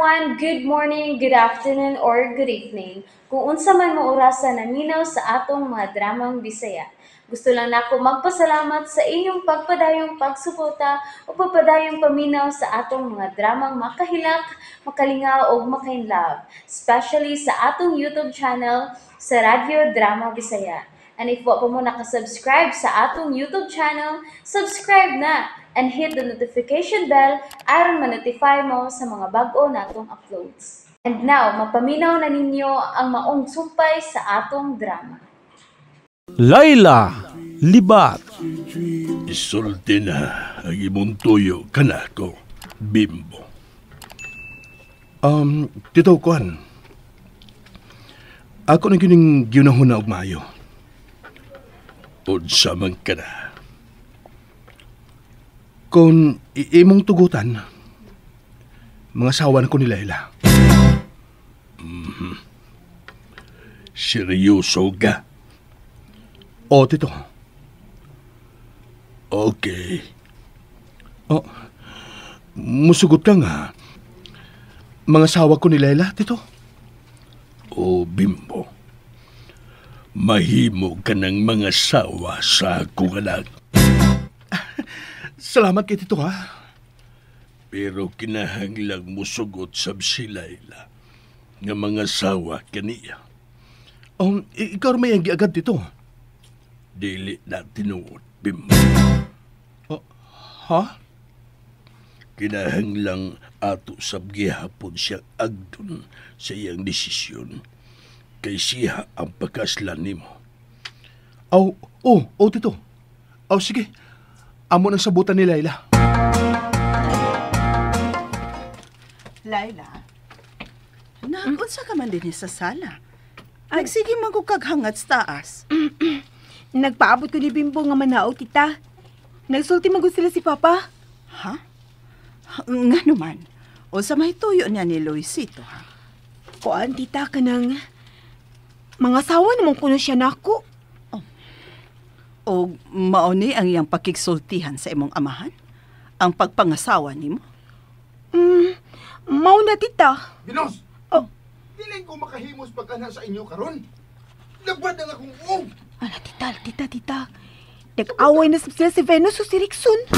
Everyone! Good morning, good afternoon, or good evening. Kung unsa man mo orasa naminaw sa atong mga dramang Bisaya. Gusto lang nako magpasalamat sa inyong pagpadayong pagsuporta o pagpadayong paminaw sa atong mga dramang makahilak, makalingaw ug makainlove, especially sa atong YouTube channel sa Radyo Drama Bisaya. And if wa pa mo nakasubscribe sa atong YouTube channel, subscribe na and hit the notification bell aron ma-notify mo sa mga bag-o natong uploads. And now, mapaminaw na ninyo ang maong sumpay sa atong drama. Laila, Libat. Isulti na ang imong tuyo kanako, Bimbo. Tito Kuan, ako na gining giunahon na og maayo. Unsa man ka na? Kung imong tugutan, mga sawa na ko ni Laila. Mm-hmm. Seryoso ka? O, Tito. Okay. Oh, musugot ka nga. Mga sawa ko ni Laila, Tito. O, Bimbo. Mahimo ka ng mga sawa sa akong anak. Salamat kay Tito, ha? Pero kinahanglang musugot sab si Laila nga mga sawa kaniya. Ikaw may ang giagad, Tito. Dili na tinuod, Bimbo. Oh, ha? Kinahanglang ato sab gihapon siya agdon sa iyang desisyon. Kay siya ang pagkaslan nimo. Aw, oh, oh, Tito. Aw, sige. Amo nang sabutan ni Laila. Laila? Nak, unsa ka man din sa sala? Nagsige man ko kaghangat sa taas. Nagpaabot ko ni Bimbo nga manaog, Tita. Nagsulti man gud sila si Papa. Ha? Nga naman. O sa may tuyo niya ni Luisito, ha? Kuan, Tita, kanang mga sawa naman kuno siya nako. Oh. O mauni ang iyang pakigsultihan sa imong amahan? Ang pagpangasawa nimo? Mao na, Tita. Binos! Oh. Dili ko makahimos pag-ana sa inyo karon. Labad ang akong uong. Ala, Tita, Tita, Tita. Nag-away na sila si Venus o si Rickson.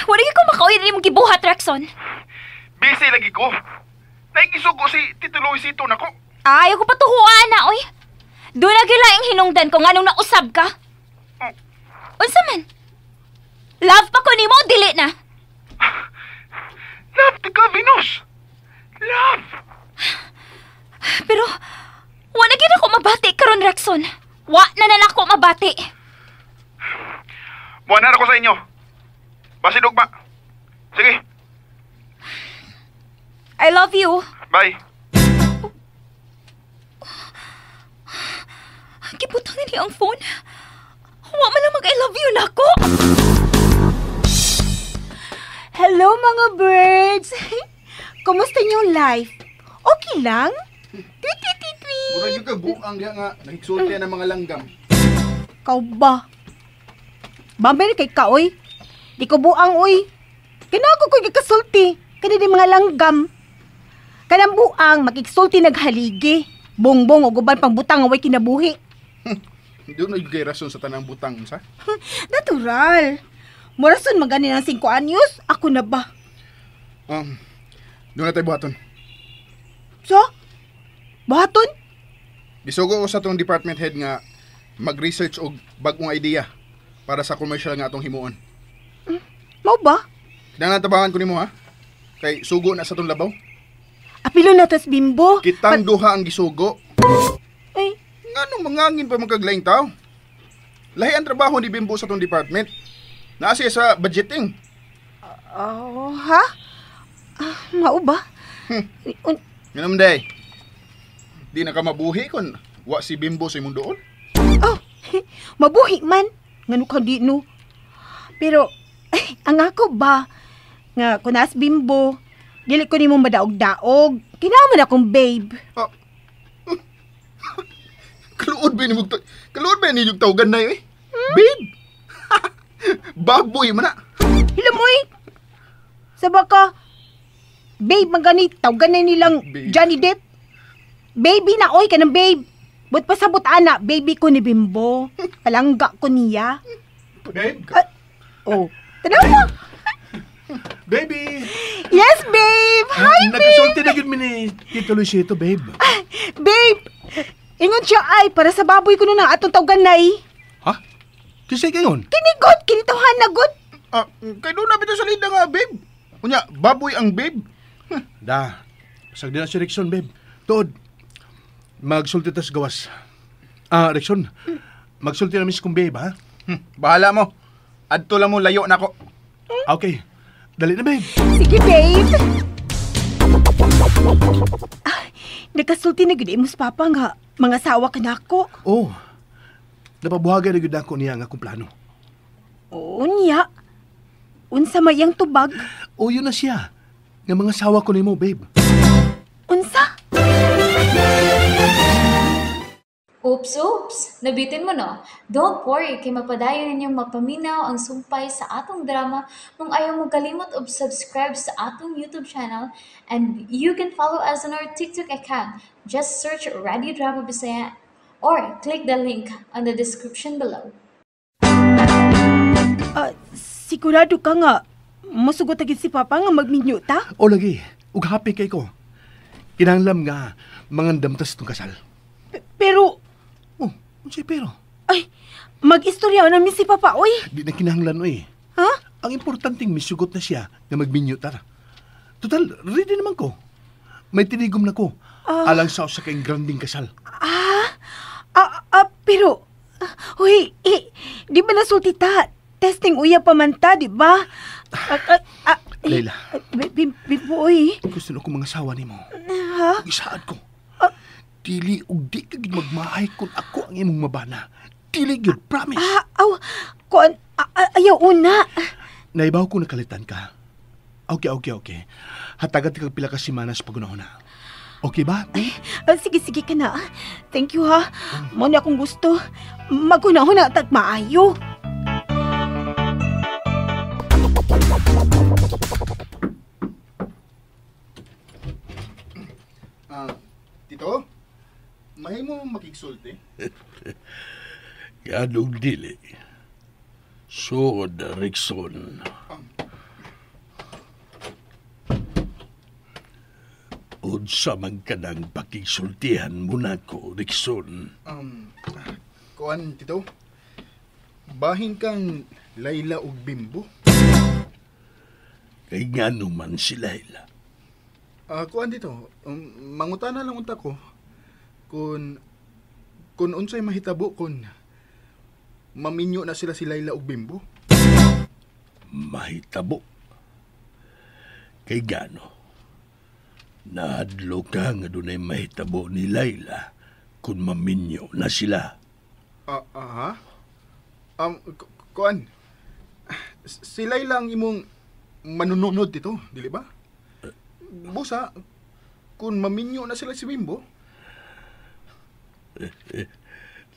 Wala ko makauwi din mong gibuhat, Rexon. Busy lagi ko. Naikisugo si Tito Luisito nako. Ay, ako patuhuan na, oy. Doon na gilaing hinungdan ko nganong nausab ka. Unsa man? Love pa ko nimo, dili na. Love ti ka, Venus. Love. Pero wa na gid ako mabati karon, Rexon. Wa na na nako mabati. Buwan na ako sa inyo. Basin ugma. Sige. I love you. Bye. Gibutang ni ang phone. Wa man lang mag-I love you nako. Hello mga birds. Kumusta inyong life? Okay lang? Tweet, tweet, tweet, tweet. Murag yung kabuang diha nga nagsulti ng mga langgam. Kau ba? Bambay kay ka, oy. Di ko buang, oy. Kinako ko'y gikasulti. Kani di mga langgam. Kanang buang, makiksulti naghaligi. Bongbong o guban pang butang away kinabuhi. Doon na yung rason sa tanang butang, sa? Natural. Murason magani ng 5 anyos, ako na ba? Doon na tayo buhaton. So? Buhaton? Gisugo ko sa itong department head nga mag-research og bagong idea para sa commercial nga atong himuon. Mao ba? Kinahanglan tabangan ko nimo, ha? Kay sugo na sa itong labaw. Apilo na tas Bimbo. Kitang duha ang gisugo. Ay. Nganong mangangin pa magkaglaing tao? Lahi ang trabaho ni Bimbo sa itong department. Naa siya sa budgeting. Oh, ha? Mao ba? Ganun day. Di na ka mabuhi kung wa si Bimbo sa imong doon. Oh, mabuhi man. Ngano ka di no? Pero, ang ako ba? Nga, kung naas Bimbo, dili ko nimo madaog-daog. Kinaman akong babe. Oh. Kaluod ba ni kaluod ba ni yung tawagan na yun eh? Babe! Baboy man na. Hila mo eh. Sa baka, Babe, man gani, tawgan na nilang Babe. Johnny Depp. Baby na, oy, kanang babe. But pasabot ana, baby ko ni Bimbo. Palangga ko niya. Babe? Oh, tanaw mo. Baby! Yes, babe! Hi, babe! Nagkasulti na gyud mi ni Tito Luisito, babe. Babe! Ingon siya ay, para sa baboy ko na atong tawganay. Ha? Kisay kayon? Kinigot, kinitawhan na god. Ah, kay doon na bitaw salida nga, babe. Unya, baboy ang babe. Da. Sagdi na si Rickson, babe. Tuod. Magsulti tas gawas. Ah, Rickson. Magsulti na mis kong babe, ha? Bahala mo. Adto lang mo, layo na ko. Okay. Dali na, babe. Sige, babe. Ah, nagkasulti na gud imos papa nga mga sawa ka na ako. Oh. Napabuhagay na gyud ako niya nga akong plano. Oo niya. Unsa may ang tubag? O yun na siya. Nga mga sawa ko nimo, babe. Unsa? Oops, oops! Nabitin mo no? Don't worry, kay mapadayon ninyong mapaminaw ang sumpay sa atong drama kung ayaw mo kalimot og subscribe sa atong YouTube channel, and you can follow us on our TikTok account. Just search Radio Drama Bisaya or click the link on the description below. Ah, sigurado ka nga musugot agad si papa nga magminyo ta? O lagi, ug happy kay ko. Kinahanglan nga mangandam tas itong kasal. Pero Oh, unsay pero? ay mag-istorya namin si papa oy. Di na kinahanglan oy. Ha? Ang importanteng misugot na siya nga magminyo tara. Total, ready naman ko. May tinigom na ko. Alang sa usa kay granding kasal. Pero uy, eh, di ba nasulti ta? Testing uya pa man ta, di ba? Layla. Bimbo, oy. Gusto na ko mga sawa nimo. Ha? Isaad ko. Dili og di ka gid magmahay kung ako ang imong mabana. Dili gyud, promise. Aw, kuan, ayaw una. Naibaw ko nakalitan ka. Okay. Hatagat kag pila ka semanas pagunahon na. Okay ba? Sige, sige ka na. Thank you, ha. Mo na akong gusto. Magunahon na tag maayo. Tito, mahimo makigsulti? Ganong dili. Sugod, Rickson. Unsa man ka nang pakigsultihan mo nako, Rickson. Kuan, Tito, bahin kang Layla ug Bimbo. Kay ngano man si Layla. Kuan, Tito, mangutana lang unta ko kung unsay mahitabo kung maminyo na sila si Layla ug Bimbo. Mahitabo. Kay gano? Nahadlo ka nga dunay mahitabo ni Layla kung maminyo na sila. Aha. Kuan, si Layla ang imong manununod, Tito, dili ba? Busa, kung maminyo na sila si Bimbo.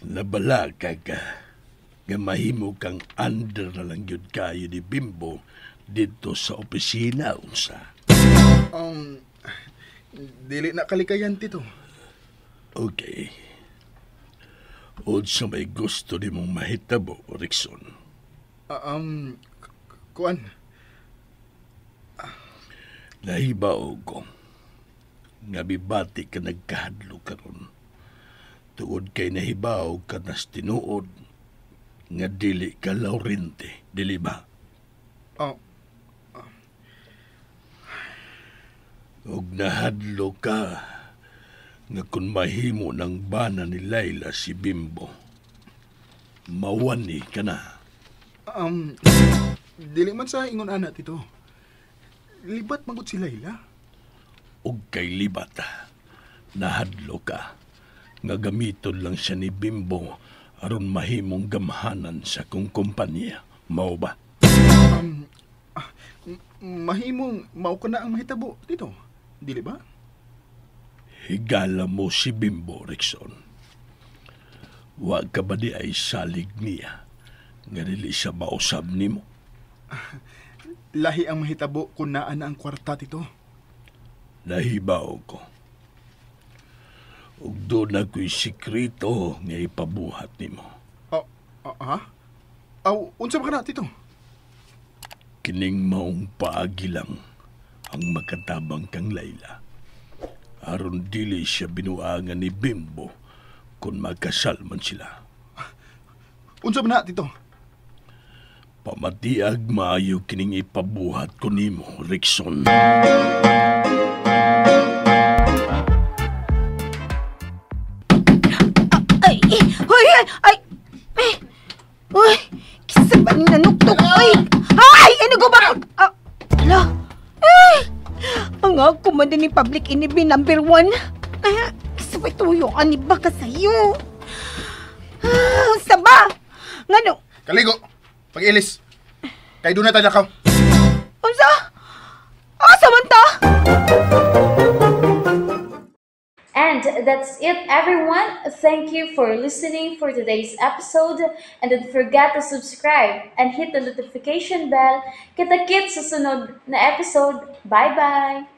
Nabala ka nga mahimo kang under na lang yun kayo ni Bimbo dito sa opisina, unsa. Dili na kalikayan, Tito. Okay. Unsa may gusto ni mong mahitabo, Rickson? Kuan. Nahibaw ko nga bibati ka nagkahadlo karon. Tungod kay nahibaw ka nas tinuod nga dili ka Laurente, dili ba? Oh. Og nahadlo ka nga kung mahimo ng bana ni Layla si Bimbo, mawani ka na. Dili man sa ingon ana, Tito. Libat manggod si Layla. Og kay libat, nahadlo ka nga gamiton lang siya ni Bimbo aron mahimong gamhanan sa kong kumpanya. Mao ba? Mahimong mao ka na ang mahitabo, Tito. Dili ba? Higala mo si Bimbo, Rickson. Wa ka ba di ay salig niya nga dili siya mausab nimo? Lahi ang mahitabo kung naa na ang kwarta, Tito. Nahibaw ko. Ug doon ako'y sikreto nga ipabuhat nimo. Ah, ah, ha? Aw, unsa ba ka na, Tito? Kining maong paagi lang ang makatabang kang Layla. Aron dili siya binuangan ni Bimbo kung magkasal man sila. Unsa ba na, Tito? Pamatiag maayo kining ipabuhat ko nimo, Rickson. Ay, eh, hoy, ay, ay, ay, uy, kisa ba ni nanuktok, uy, ay, ano ko ba? Ah, ala, ay, ang ako man din ni public enemy number 1. Ay, kisa ba tuyo, ani ba ka sa'yo? Ah, saba, ngano, Kaligo, pag-ilis. Kay doon na tayo ka. unsa? Asa man ta? And that's it, everyone. Thank you for listening for today's episode. And don't forget to subscribe and hit the notification bell. Kita-kits sa sunod na episode. Bye-bye!